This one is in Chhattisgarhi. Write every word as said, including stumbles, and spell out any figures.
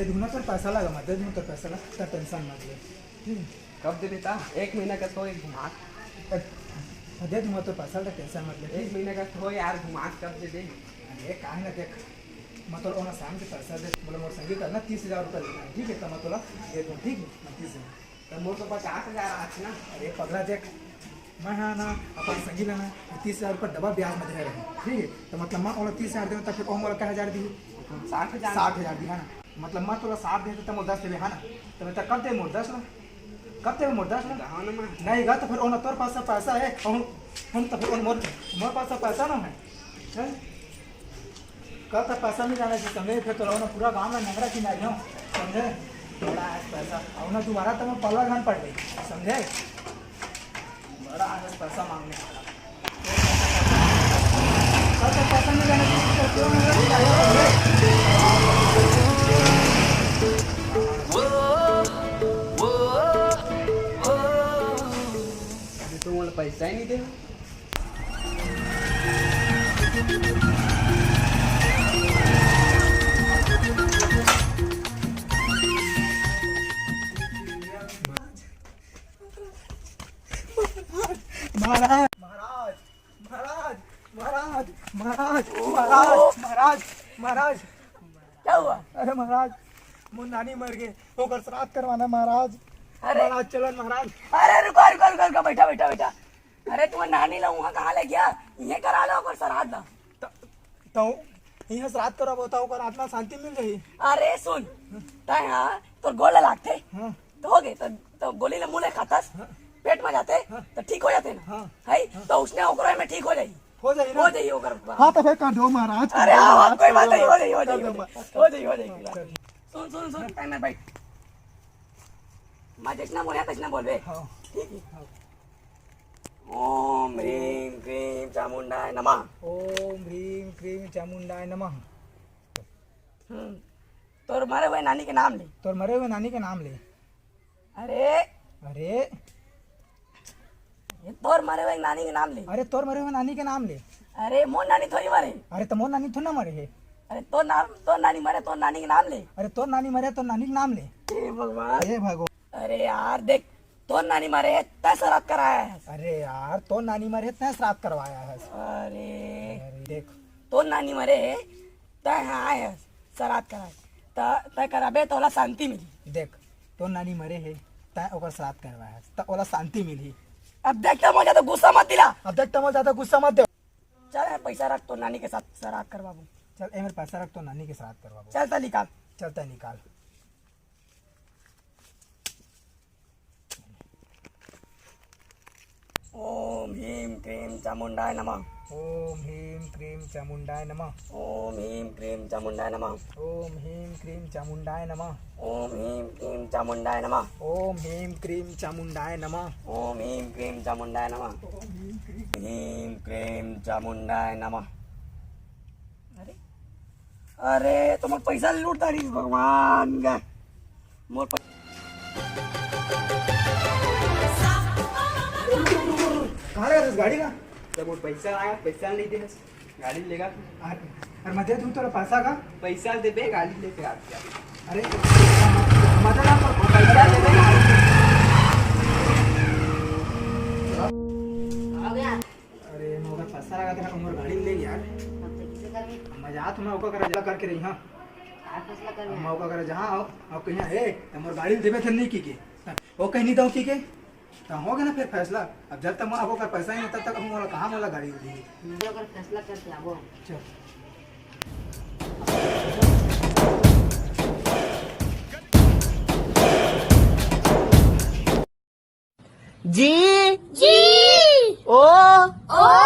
दूंगा तोर पैसा ला, मैं दे दूंगा तोर पैसा ला, त टेंशन मत ले। हम्म। कब देबे ता? एक महीना का तो एक घुमा। अ, दे दूंगा तोर पैसा ला, टेंशन मत ले। एक महीना का तो यार, घुमा, कब देबे? अरे, काहे ना, देख, मैं तोला ओना शाम के पैसा दे, बोले, मोर संगी का ना तीस हजार रुपया लेना है, ठीक है? त मैं तोला दे दूं, ठीक है? मैं तीस हजार। त मोर तो पचास हजार आथे ना। अरे पगला, देख, मैं हा ना अपन संगी ला ना तीस हजार रुपया डबल ब्याज में दे रहे, ठीक है? त मतलब मैं ओला तीस हजार देंव, त फिर ओ मोला कै हजार दिही? साठ हजार। साठ हजार दिही ना। मतलब मैं तोला साठ देंव, त मोला दस देबे, है ना? त मैं त कब दे मोर दस ला? कब दे मोर दस ला? हाँ ना, मैं नहीं गा, त फिर ओना तोर पास पैसा है, हम, हम त फिर ओन मोर, मोर पास पैसा ना है, हैं? कल तक पैसा मिल जाना चाहिए, समझे? फिर तो रहो ना, पूरा गांव में नंगरा किनारे हो, समझे? बड़ा है पैसा, और ना दोबारा तो मैं पल्ला घन पड़ गई, समझे? बड़ा है पैसा मांगने वाला। कल तक पैसा मिल जाना चाहिए, तो क्यों नंगरा किनारे हो, समझे? अभी तो मोला पैसा ही नहीं दे। महाराज, महाराज, महाराज, महाराज, महाराज, महाराज, महाराज, महाराज। क्या हुआ? अरे महाराज, मोर नानी मर गए, ओकर श्राद्ध करवाना महाराज। अरे। महाराज चलन महाराज। अरे रुको, रुको, रुको, रुको, बैठा, बैठा, बैठा। अरे तुम्हार नानी ला वहाँ कहाँ ले गया? ये करा लो ओकर श्राद्ध ला। त-, तो यहाँ श्राद्ध करबो त ओकर आत्मा शांति मिल जाही। अरे सुन, तै हाँ तोर गोड़ ला लागथे। हाँ। तो हो गए, तो, तो गोली ला मुँह ले खातस, हाँ। पेट में जाते, हाँ। तो ठीक हो जाते ना। हाँ। है? हाँ। तो उसने ओकरो में ठीक हो जाही। हो जाही ना? हो जाही ओकर। हाँ, तो फिर कर दो महाराज, कर अरे दो हाँ, महाराज, कोई कर बात दो नहीं, हो महाराज, जाही, हो कर जाही, दो हो जाही, महाराज। हो जाही, हो जाही। सुन, सुन, सुन, टाइम में बैठ। मैं जैसना बोले, तैसना बोलबे। हाँ। ठीक है। हाँ। ओम ह्रीं क्रीं चामुंडाय नमः। ओम ह्रीं क्रीं चामुंडाय नमः। हम्म। तोर मरे हुए नानी के नाम ले। तोर मरे हुए नानी के नाम ले। अरे। अरे। ये तोर मरे हुए नानी के नाम ले। अरे, तोर मरे हुए नानी के नाम ले। अरे, मोर नानी थोड़ी मरे। अरे, त मोर नानी थोड़ी ना मरे हे। अरे, तोर नाम, तोर नानी मरे, तोर नानी के नाम ले। अरे, तोर नानी मरे, तोर नानी के नाम ले। हे भगवान। हे भगवान। अरे यार, देख, तोर नानी मरे हे, तै श्राद्ध कराया है। अरे यार, तोर नानी मरे हे, तै श्राद्ध करवाया है। अरे। अरे देख। तोर नानी मरे हे, तै यहाँ आए हस, श्राद्ध कराए। त, तै कराबे त ओला शांति मिली। देख, तोर नानी मरे हे, तै ओकर श्राद्ध करवाए हस, त ओला शांति मिलही। अब देख, तै मोला ज्यादा गुस्सा मत दिला। अब देख, तै मोला ज्यादा गुस्सा मत दे। चल, ए पैसा रख, तोर नानी के साथ श्राद्ध करवाबो। चल, ए मेर पैसा रख, तोर नानी के श्राद्ध करवाबो। चल, तै निकाल। चल, तै निकाल। ओम ह्रीं क्रीं चामुंडाय नमः। ओम ह्रीं क्रीं चामुंडाय नमः। ओम ह्रीं क्रीं चामुंडाय नमः। ओम ह्रीं क्रीं चामुंडाय नमः। ओम ह्रीं क्रीं चामुंडाय नमः। ओम ह्रीं क्रीं चामुंडाय नमः। ओम ह्रीं क्रीं चामुंडाय नमः। ओम ह्रीं क्रीं। ह्रीं क्रीं चामुंडाय नमः। अरे, अरे, तो मोर पैसा लूट डारिस भगवान का। मोर पै- कहाँ लगा था इस गाड़ी का? जब वो पैसा आया, पैसा नहीं दे, गाड़ी लेगा। अरे, अरे, मैं दे दूँ तोला पैसा का? पैसा देबे, गाड़ी लेके आ गया। अरे, मजा ना कर, पैसा देबे। आ गया। अरे, मैं ओकर पैसा लगा था, मोर गाड़ी ले यार। अब तो किसे करबे? मैं जात हूँ, मैं ओकर करा जा करके रही, हाँ। का फैसला करबे? मैं ओकर करा जहाँ आओ, आओ कहीं, "हे, त मोर गाड़ी देबे थे नहीं की के?" ओ कहीं नहीं दऊँ की के? त हो गया ना फिर फैसला। अब जब तक मैं ओकर पैसा ही नहीं, तब तक हम मोला कहाँ मोला गाड़ी दी? मुझे ओकर फैसला करके आबो। चल। जी। जी। ओ। ओ।